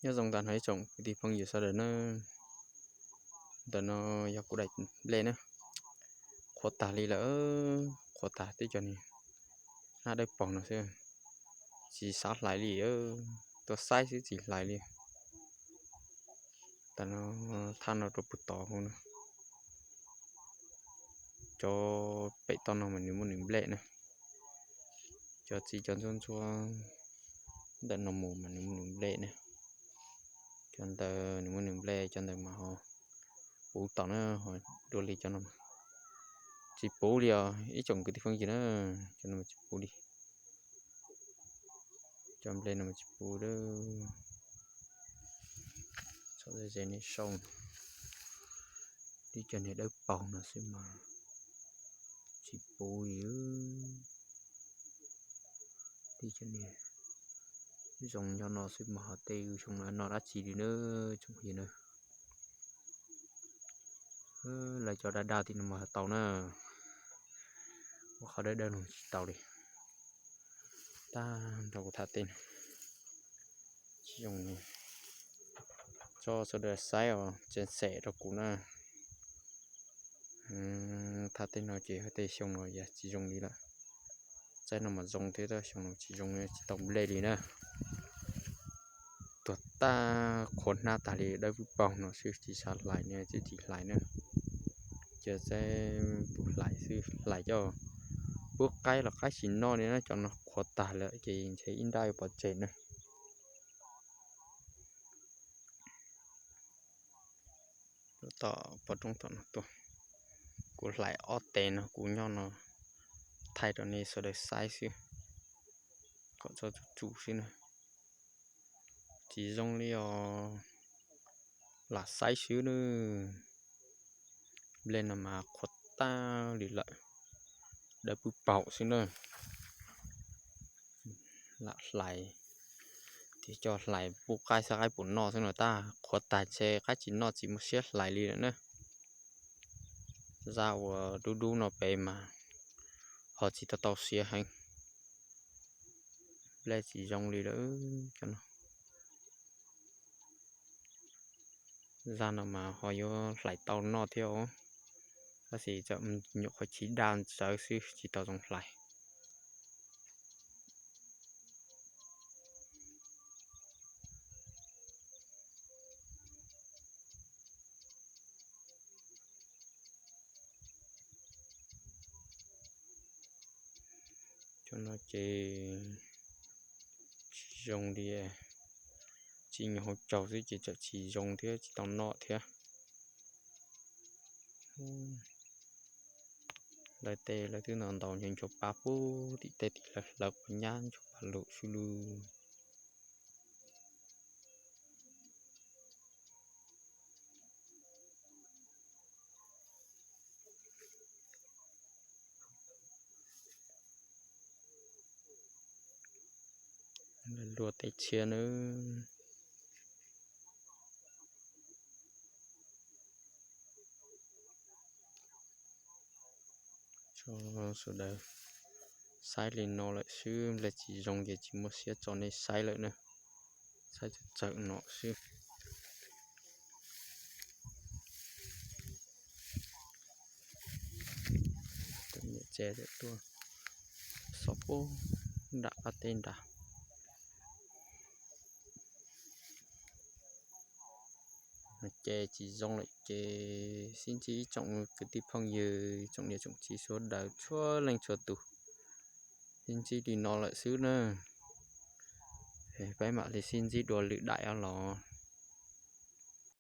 Nyob zoo ntawm no ib tsoom kwv tij phooj ywg sawv daws na. Ntawm no yog kuv daim nplej na, qhuav tag li lawm, qhuav tag tib co niag hnab dawb paug no xwb, tsis xav hlais li, tuaj saib xwb tsis hlais li. Tam no thaj no rau puag tod no, cov pem toj no mas nws muaj nws nplej na, cov txiv cov ntsuab ntsuab ntawm no mus mas nws muaj nws nplej na. Cov ntawd nws muaj nws nplej, cov ntawd mas ho puv tom na, ho dua li cov no tsis puv li os ib tsoom kwv tij phooj ywg na, cov no tsis puv li. Cov nplej no tsis puv a. Txhob ze nej sau, tib co niag dawb paug no xwb mas tsis puv li. Tib co niag zoo nyob no xwb mas ho tej xyoo no noj dab tsi li na tsoom phooj ywg na. Lawv cov daj daj tim no mas tau na, ua qhov dawb dawb no tsis tau li. Tag nrho kuv thaj teb no tsis zoo li. Tso sawv daws saib os, tseem xem rau kuv na. Thaj teb no ces tej xyoo no yog tsis zoo li lawm. Txaij no mas zoo thiab, xyoo no tsis zoo, tsis tau nplej li na. Tuag tag, qhuav hnab tag li, dawb paug no xwb tsis xav hlais ne, tsis tsis hlais na. Ces txaij pub hlais xwb, hlais coj pub qaib los qaib tsis noj li na, cov no qhuav tag lawm ces ntshe ib nrab yuav pov tseg na. Tom pov roob tom no tuaj, kuv hlais ob tes no kuv nyob no thaij rau nej sawv daws saib xwb, kom txhob tsum tsum xwb na. Tsis zoo li os, lam saib xwb na. Nplej no mas qhuav tag li lawm, dawb pwb paum xwb na. Lam hlais, tiv coj hlais pub qaib saib qaib puas noj xwb no, tab qhuav tag ntshe qaib tsis noj tsis muaj siab hlais li lawm na. Zaj uas dub dub no pem mas ho tsis tau tau siav heev, nplej tsis zoo li lawm. Zaj no mas ho yuav hlais tau noj thiab os, tab sis txawm nyuam qhuav chiv daj ntawd xwb tsis tau zoo hlais. Cov no ces tsis zoo li, tsis nyuam hauv caug xwb ces txawm tsis zoo thiab tsis tau noj thiab. Lawv tej lawv twb ntaus ntaus nchuav nchuav pab pub tim tej tim lawv hlawv quav nyab nchuav pab lus xwb lub. Luaj tej tshiab nawb. Tso sawv daws saib li no lawm xwb, nplej tsis zoo ces tsis muaj siab tso nej saib lawm na. Saib txawm txawm no xwb. Niam tsev tuaj xov pub nram qab teb nrad. Ces tsis zoo lawm ces sib ntsib ib tsoom kwv tij phooj ywg, tsoom niam tsoom txiv sawv daws txhua leej txhua tus, sib ntsib li no lawm xwb na. Peb mam li sib ntsib dua lwm daim os los.